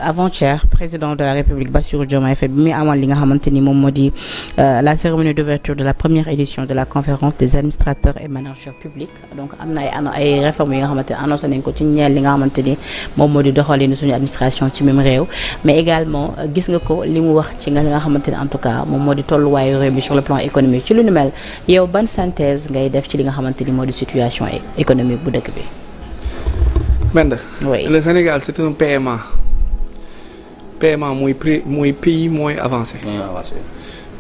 Avant-hier président de la République Bassirou Diomaye Faye bi muy amal li nga xamante ni moom moo di la cérémonie d'ouverture de la première édition de la conférence des administrateurs et managers publics donc am na ay réformes yi nga xamante ni annoncé nañ ko ci ñeel li nga xamante ni moom moo di doxalinu suñu administration ci même réew mais également gis nga ko li mu wax ci nga xamante ni en tout cas moom moo di tolluwaayu réew mi sur le plan économique ci lu ni mel yow ban synthèse ngay def ci li nga xamante ni moo di situation économique bu dëkk bi. Mbenda. Oui. Le Sénégal c'est un PMA mooy pays moins avancé.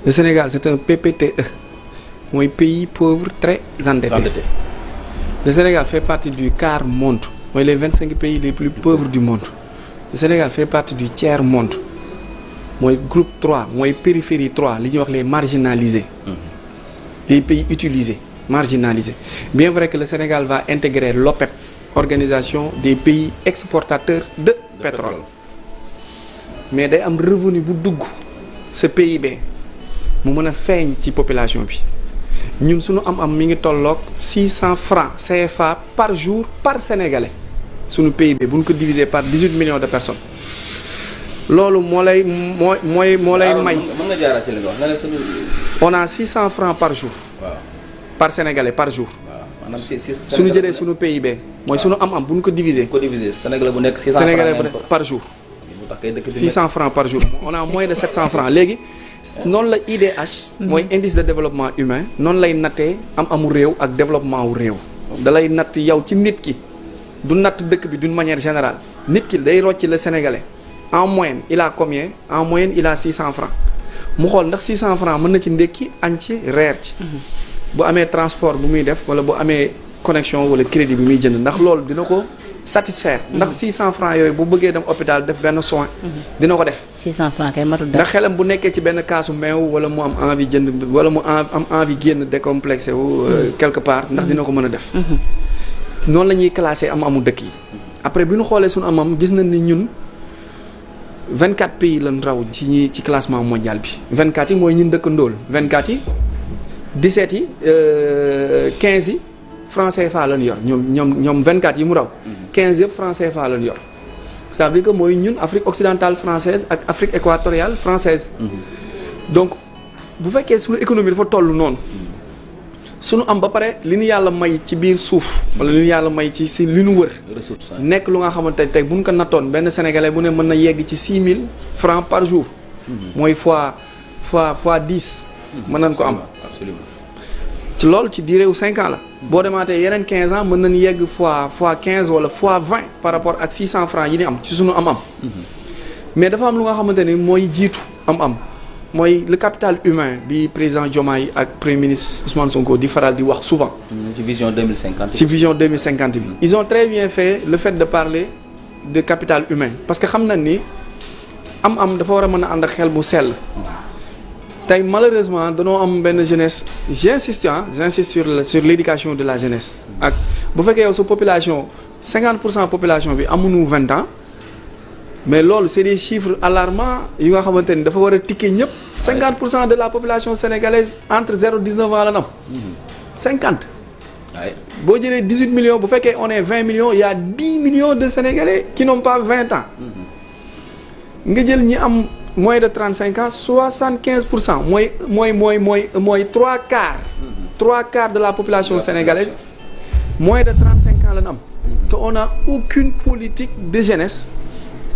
Le Sénégal c'est un PPTE mooy pays pauvre très endetté. Le Sénégal fait partie du quart monde mooy les 25 pays les plus pauvres du monde. Le Sénégal fait partie du tiers monde mooy groupe 3 mooy périphérie 3 li ñuy wax les marginalisés. Les pays utilisés marginalisés. Bien vrai que le Sénégal va intégrer l'OPEP, organisation des pays exportateurs de pétrole. Mais day am revenu bu dugg ce PIB mu mën a feeñ ci population bi ñun suñu am mi ngi tolloog 600 francs CFA par jour par sénégalais suñu PIB bu ñu ko diviser par 18 millions de personnes loolu moo lay may. mën nga jaaraat ci li nga wax nga ne suñu. On a 600 francs par jour. waaw par sénégalais par jour. waaw maanaam suñu jëlee suñu PIB. mooy suñu am bu ñu ko diviser. sénégalais bu nekk 600 sénégalais bu nekk par jour. 600 francs par jour on a moins de 700 francs léegi noonu la IDH. mooy indice de développement humain noonu lay nattee amu réew ak développement wu réew. da lay natt yow ci nit ki du natt dëkk bi d'une manière générale nit ki day rocci le sénégalais en moyenne il a combien en moyenne il a 600 francs mu xool ndax 600 francs mën na ci ndékki añ ci reer ci. bu amee transport bu muy def wala bu amee connexion wala crédit bi muy jënd ndax loolu dina ko. satisfaire ndax 600 francs yooyu bu bëggee dem hôpital def benn soin dina ko def. 600 francs kay matul dara ndax xelam bu nekkee ci benn kaasu meew wala mu am envie jënd wala mu am envie génn décomplexé wu quelque part ndax dina ko mën a def. noonu la ñuy classé amu dëkk yi. après bi ñu xoolee suñu am gis nañ ni ñun 24 pays lañ raw ci classement mondial bi 24 yi mooy ñun dëkk ndóol 24 yi 17 yi 15 yi. franc CFA lañ yor ñoom 24 yi mu raw 15 yëpp franc CFA lañ yor ça veut dire que mooy ñun Afrique occidentale française ak Afrique équatoriale française donc bu fekkee suñu économie dafa toll noonu suñu am ba pare li ñu yàlla may ci biir suuf wala li ñu yàlla may ci si li ñu wër nekk lu nga xamante ne tey bu ñu ko nattoon benn sénégalais bu ne mën na yegg ci 6000 francs par jour mooy fois 10 mën nañ ko am ci loolu ci durée wu 5 ans la boo demaatee yeneen 15 ans mën nañ yegg fois 15 wala fois 20 par rapport ak 600 francs yi ni am ci sunu am-am. mais dafa am lu nga xamante ni mooy jiitu am-am mooy le capital humain bi président Diomaye ak premier ministre Ousmane Sonko di faral di wax souvent. ci vision 2050. ci vision 2050 bi. ils ont très bien fait le fait de parler de capital humain parce que xam nañ ni am dafa war a mën a ànd ak xel bu sell. tey malheureusement danoo am benn jeunesse j'insiste sur l'éducation de la jeunesse ak bu fekkee yow sa population 50% population bi amuñu 20 ans mais loolu c'est des chiffres alarmants yi nga xamante ni dafa war a tikkee ñëpp 50% de la population sénégalaise entre 0 et 19 ans la am 50 boo jëlee 18 millions bu fekkee on est 20 millions il y a 10 millions de Sénégalais qui n'ont pas 20 ans nga jël ñi am moins de 35 ans 75% mooy 3 quarts. 3 quarts de la population sénégalaise moins de 35 ans la ñu am. te on a aucune politique de jeunesse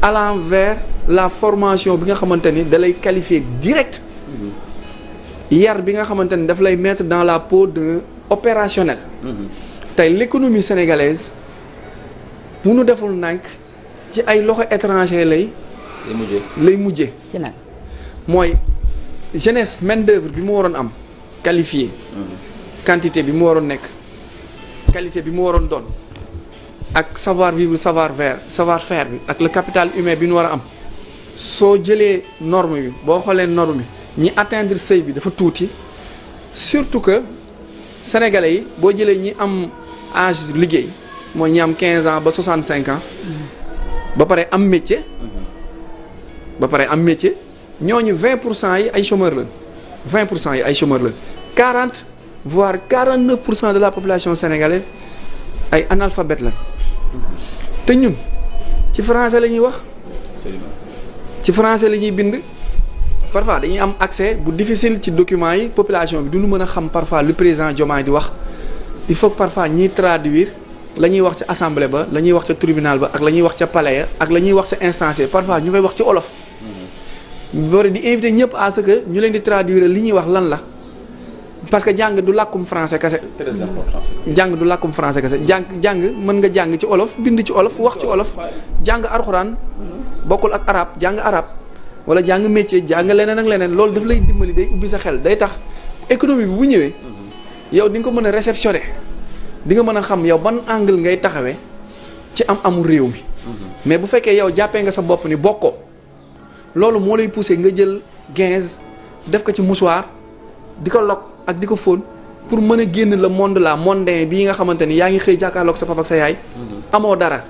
allant vers la formation bi nga xamante ni da lay qualifier direct. yar bi nga xamante ni daf lay mettre dans la peau d'un opérationnel. tey l'économie sénégalaise bu nu deful nànk ci ay loxo étranger lay mujjee ci nag mooy jeunesse main d'œuvre bi mu waroon am qualifié quantité bi mu waroon nekk qualité bi mu waroon doon ak savoir vivre savoir faire bi ak le capital humain bi ñu war a am soo jëlee norme bi boo xoolee norme bi ñi atteindre seuil bi dafa tuuti surtout que sénégalais yi boo jëlee ñi am âge liggéey mooy ñi am 15 ans ba 65 ans ba pare am métier ñooñu 20% yi ay chômeurs la 20% yi ay chômeurs la 40 voire 49% de la population sénégalaise ay analphabètes la te ñun ci français la ñuy wax ci français la ñuy bind parfois dañuy am accès bu difficile ci documents yi population bi du ñu mën a xam parfois lu président Diomaye di wax il faut que parfois ñiy traduire la ñuy wax ca assemblée ba la ñuy wax ca tribunal ba ak la ñuy wax ca palais ya ak la ñuy wax ca instance parfois ñu koy wax ci olof. bari di invité ñëpp à ce que ñu leen di traduire li ñuy wax lan la parce que jàng du làkkum français kese. c'est très important. jàng du làkkum français kese jàng mën nga jàng ci olof bind ci olof wax ci olof jàng alxuraan bokkul ak arab jàng arab wala jàng métier jàng leneen ak leneen loolu daf lay dimbali day ubbi sa xel day tax économie bi bu ñëwee yow di nga ko mën a réceptionner di nga mën a xam yow ban angle ngay taxawee ci am-amu réew mi mais bu fekkee yow jàppee nga sa bopp ni bokkoo loolu moo lay pousser nga jël guinze def ko ci mouchoir di ko lok ak di ko fóon pour mën a génn le monde la mondain bii nga xamante ni yaa ngi xëy jàkkaarloog sa papa ak sa yaay amoo dara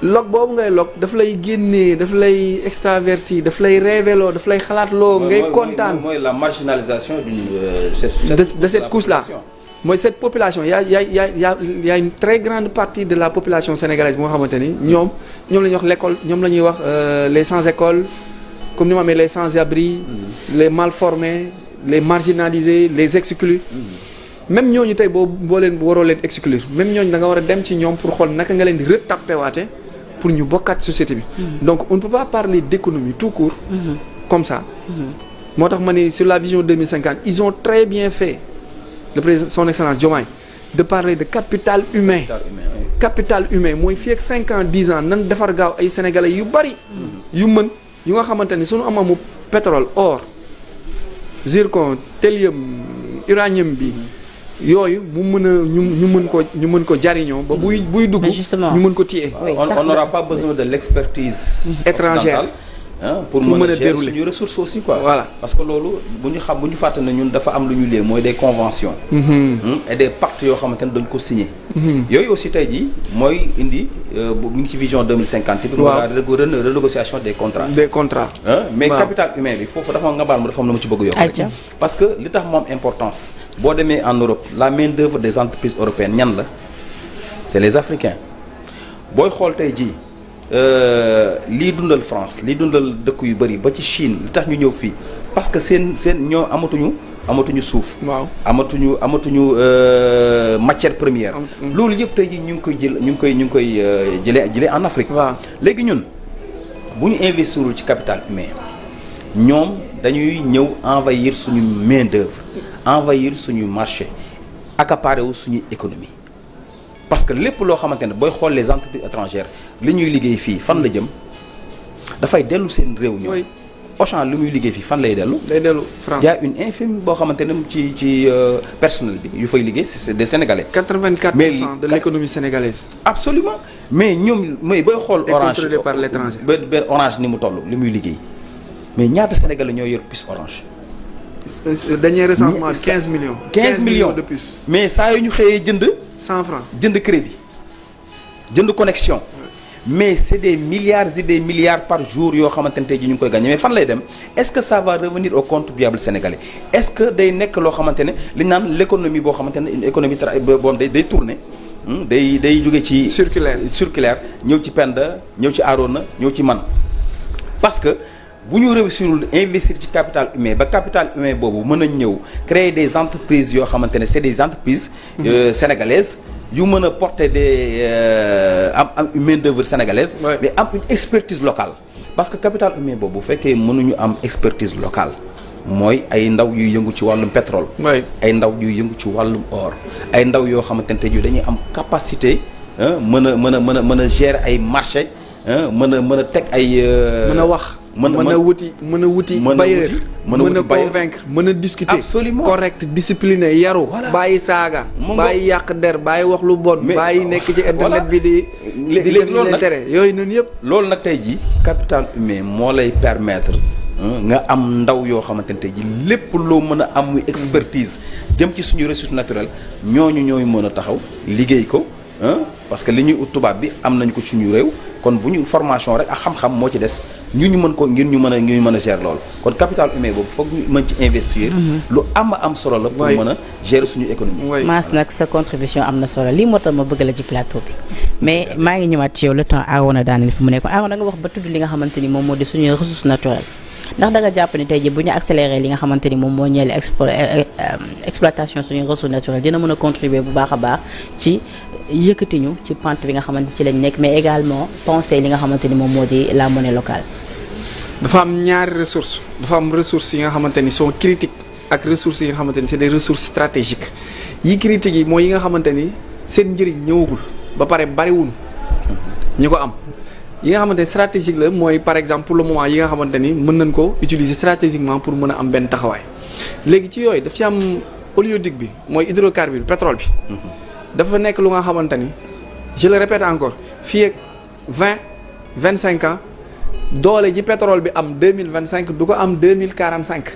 log boobu ngay log daf lay génnee daf lay extraverti daf lay révélo daf lay xalaatloo ngay kontaan mooy la marginalisation de cette couche là mooy cette population y a une très grande partie de la population sénégalaise bu nga xamante ni ñoom la ñuy wax l'école ñoom la ñuy wax les sans école comme ni ma amee les sans abri les mal formés les marginalisés les exclus même ñooñu tey boo leen waroo leen exclure même ñooñu da nga war a dem ci ñoom pour xool naka nga leen di retapé waate pour ñu bokkaat société bi donc on ne peut pas parler d'économie tout court comme ça moo tax ma ne sur la vision 2050 ils ont très bien fait le président son excellence Diomaye de parler de capital humain capital humain mooy fii ak 5 ans 10 ans nan defar gaaw ay sénégalais yu bari yu mën yu nga xamante ni suñu amamu pétrole or zircon thélium uranium bi yooyu mu mën a ñu mën ko jariñoo ba buy dugg ñu mën ko téye. on n'aura pas besoin de l'expertise étrangère pour mën a gérer suñu ressources aussi quoi. Voilà parce que loolu bu ñu fàtte ne ñun dafa am lu ñu lee mooy des conventions. Et des pactes yoo xamante ne dañ ko signé. yooyu aussi tey jii mooy indi mu ngi ci vision 2050. waaw renégociation des contrats. mais capital humain bi foofu dafa nga baal ma dafa am lu ma ci bëgg yokk. parce que li tax moom importance boo demee en Europe la main d'œuvre des entreprises européennes ñan la c'est les Africains booy xool tey jii. lii dundal France lii dundal dëkk yu bari ba ci Chine li tax ñu ñëw fii parce que seen ñoo amatuñu suuf. waaw amatuñu matière première. loolu yëpp tey jii ñu ngi koy jëlee en Afrique. waaw léegi ñun bu ñu investirul ci capital humain ñoom dañuy ñëw envahir suñu main d'œuvre envahir suñu marché accaparer wu suñu économie. parce que lépp loo xamante ne booy xool les entreprises étrangères li ñuy liggéey fii fan la jëm dafay dellu seen réew ñoom. Auchan li muy liggéey fii fan lay dellu. day dellu France. y a une infime boo xamante ne ci personnel bi yu fay liggéey c'est des Sénégalais. 84% de l'économie sénégalaise. absolument mais ñoom mooy booy xool. Orange contrôlé par l'étranger. ba Orange ni mu toll li muy liggéey mais ñaata Sénégalais ñoo yor puce Orange. dernier recensement 15 millions. 15 millions de puces. mais saa yu ñu xëyee jënd. 100 francs jënd crédit jënd connexion mais c'est des milliards et des milliards par jour yoo xamante ne tey jii ñu ngi koy gagner mais fan lay dem est-ce que ça va revenir au contribuable sénégalais est-ce que day nekk loo xamante ne li ñu naan l'économie boo xamante ne une économie boobu day tourner day jóge ci circulaire ñëw ci Penda ñëw ci Arona ñëw ci man parce que bu ñu réussirul investir ci capital humain ba capital humain boobu mën a ñëw créer des entreprises yoo xamante ne c'est des entreprises sénégalaises yu mën a porter des am une main d'œuvre sénégalaise mais am une expertise locale parce que capital humain boobu bu fekkee mënuñu am expertise locale mooy ay ndaw yuy yëngu ci wàllum pétrole ay ndaw yuy yëngu ci wàllum or ay ndaw yoo xamante ne tey jii dañuy am capacité mën a gérer ay marché mën a teg ay mën a wax mën a wuti bailleur mën a convaincre mën a discuter absolument correct discipliné yaru bàyyi saaga bàyyi yàq der bàyyi wax lu bon bàyyi nekk ci internet bi di léegi loolu nag yooyu noonu yëpp loolu nag tey ji capital humain moo lay permettre nga am ndaw yoo xamante ne tey ji lépp loo mën a am muy expertise jëm ci suñu ressource naturelle ñooñu ñooy mën a taxaw liggéey ko parce que li ñuy ut tubaab bi am nañ ko suñu réew kon bu ñu formation rek ak xam-xam moo ci des ñu mën ko ngir ñu mën a gérer loolu kon capital humain boobu foog ñu mën ci investir. lu am solo la. pour mën a gérer suñu économie. Mass nag sa contribution am na solo lii moo tax ma bëgg la ci plateau bi mais maa ngi ñëwaat ci yow le temps Arona daaneel fi mu nekkoon Arona nga wax ba tudd li nga xamante ni moom moo di suñu ressource naturelle ndax da nga jàpp ni tey jii bu ñu accéléré li nga xamante ni moom moo ñeel exploitation suñu ressource naturelle dina mën a contribuer bu baax a baax ci yëkkati ñu ci pente bi nga xamante ci lañ nekk mais également penser li nga xamante ni moom moo di la monnaie locale. dafa am ñaari ressources dafa am ressources yi nga xamante ni sont critiques ak ressources yi nga xamante ni c'est des ressources stratégiques yi critiques yi mooy yi nga xamante ni seen njëriñ ñëwagul ba pare bariwul ñu ko am. yi nga xamante ni stratégique la mooy par exemple pour le moment yi nga xamante ni mën nañ ko utiliser stratégiquement pour mën a am benn taxawaay léegi ci yooyu daf ci am oléoduc bi mooy hydrocarbure pétrole bi. dafa nekk lu nga xamante ni je le répète encore fii ak 25 ans doole ji pétrole bi am 2025 du ko am 2045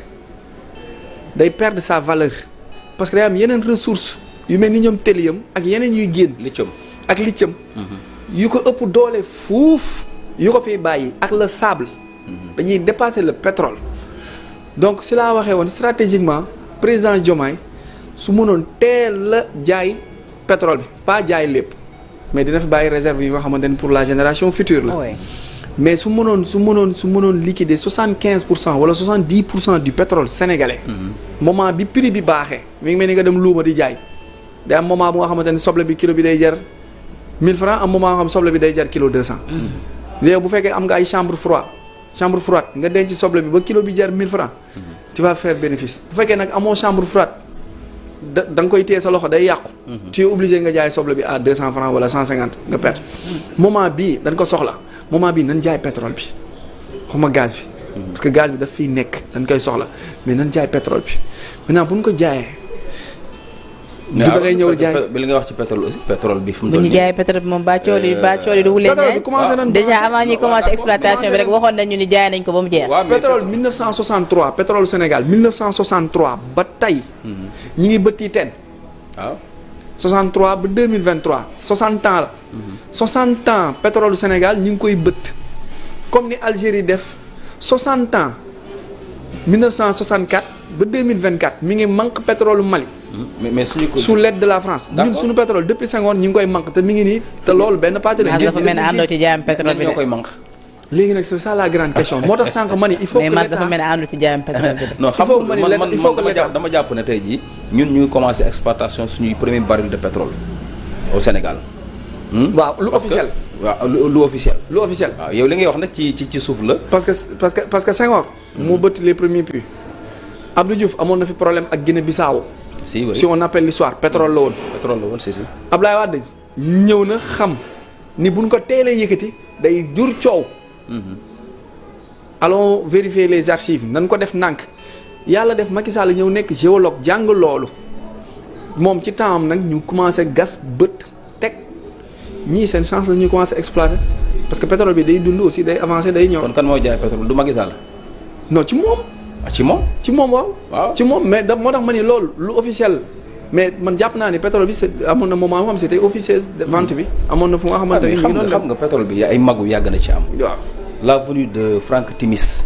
day perdre sa valeur parce que day am yeneen ressources yu mel ni ñoom thélium ak yeneen yuy génn. lithium ak lithium. yu ko ëpp doole fuuf yu ko fiy bàyyi ak le sable. dañuy dépasser le pétrole. donc si laa waxee woon stratégiquement président Diomaye su mënoon teel la jaay pétrole bi pas jaay lépp mais dina fi bàyyi réserve yi nga xamante ni pour la génération future la. mais su mënoon liquider 75% wala 70% du pétrole sénégalais. moment bi prix bi baaxee mi ngi mel ni nga dem luuma di jaay day am moment bu nga xamante ni soble bi kilo bi day jar 1000 francs am moment nga xam soble bi day jar kilo 200. léegi bu fekkee am nga ay chambre froide nga denc soble bi ba kilo bi jar 1000 francs tu vas faire bénéfice bu fekkee nag amoo chambre froide da nga koy téye sa loxo day yàqu. tu es obligé nga jaay soble bi à 200 francs wala 150 nga perte. moment bii dañ ko soxla moment bii nañ jaay pétrole bi xuma gaz bi. parce que gaz bi daf fiy nekk dañ koy soxla mais nañ jaay pétrole bi maintenant bu ñu ko jaayee. mais da ngay ñëw jaay bi li nga wax ci pétrole aussi pétrole bi fu mu bu ñu jaayee pétrole bi moom ba cooli du wulee ñaay déjà avant ñuy commencer exploitation bi rek waxoon nañu ni jaay nañ ko ba mu jeex. waaw pétrole 1963 pétrole Sénégal 1963 ba tey. ñi ngi bëtti teen. waaw 63 ba 2023 60 ans la. 60 ans pétrole Sénégal ñi ngi koy bëtt comme ni Algérie def 60 ans 1964 ba 2024 mi ngi manque pétrole Mali. mais suñu ko sous l'aide de la France. ñun suñu pétrole depuis Senghor ñi ngi koy manque te mi ngi nii te loolu benn pàcc la. dafa mel ne àndoo ci jaayam pétrole bi de. ñoo koy manque. léegi nag c'est ça la grande question moo tax sànq ma ni il faut que mais man dafa mel ne àndoo ci jaayam pétrole bi de. non xam nga man dama jàpp ne tey jii ñun ñu ngi commencé exploitation suñuy premier baril de pétrole au Sénégal. waaw lu officiel. waaw lu officiel. lu officiel. waaw yow li ngay wax nag ci suuf la. parce que Senghor. moo bëtt les premiers puits. Abdou Diouf amoon na fi problème ak Guinée-Bissau. si on appelle l'histoire pétrole la woon. pétrole la woon si. Ablaye Wade ñëw na xam ni buñ ko teelee yëkkati day jur coow. allons vérifier les archives nañ ko def nànk yàlla def Macky Sall ñëw nekk géologue jàng loolu moom ci temps am nag ñu commencé gas bët teg ñii seen chance la ñuy commencé exploiter parce que pétrole bi day dund aussi day avancer day ñëw. kon kan moo jaay pétrole du Macky Sall. non ci moom. ci moom. ci moom waaw. ci moom mais moo tax ma ni loolu lu officiel mais man jàpp naa ni pétrole bi amoon na moment moom c'était officiel vente bi amoon na fu nga xamante ni. xam nga pétrole bi ay magu yàgg na ci am. waaw la venue de Frank Timis.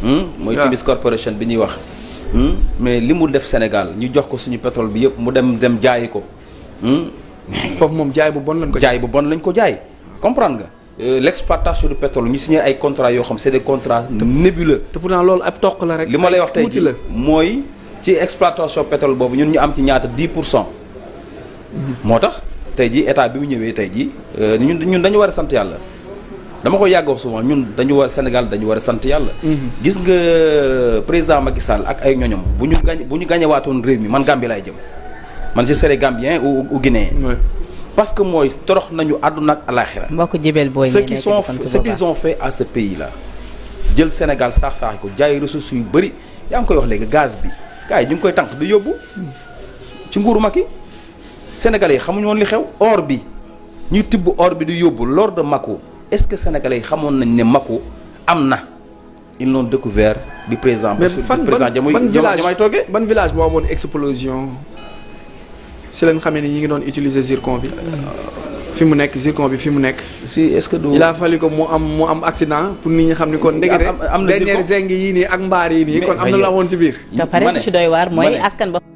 mooy Timis Corporation bi ñuy wax. mais li mu def Sénégal ñu jox ko suñu pétrole bi yëpp mu dem jaayi ko. foofu moom jaay bu bon lañ ko. jaay bu bon lañ ko jaay comprendre nga. l'exploitation du pétrole ñu signé ay contrats yoo xam c'est des contrats nébuleux. te pourtant loolu ab toq la rek. li ma lay wax tey jii mooy ci exploitation pétrole boobu ñun ñu am ci ñaata 10%. moo tax tey jii état bi mu ñëwee tey jii ñun dañu war a sant yàlla dama ko yàgg wax souvent ñun Sénégal dañu war a sant yàlla. gis nga président Macky Sall ak ay ñoñom bu ñu gañewaatoon réew mi man Gambie laay jëm man je serai Gambien ou Guinéen. parce que mooy torox nañu àdduna ak alaxira. mbokk jibel booy ce qu'ils ont fait à ce pays là jël Sénégal saax ko jaay ressources yu bëri yaa ngi koy wax léegi gaz bi gars yi ñu ngi koy tànk di yóbbu ci nguuru Macky sénégalais yi xamuñu woon li xew or bi ñuy tibb or bi di yóbbu l'or de Mako est-ce que sénégalais yi xamoon nañ ne Mako am na ils l'ont découvert bi président. mais fan Diomaye toogee ban village boo amoon explosion si leen xamee ni ñi ngi doon utiliser zircon bi. fi mu nekk zircon bi fi mu nekk. si est-ce que du. il a fallu que mu am accident pour nit ñi xam ni kon. ndekete am na zircon dernière zeng yii nii ak mbaar yi nii. kon am na lu amoon ci biir. te pare ci doy waar mooy askan ba.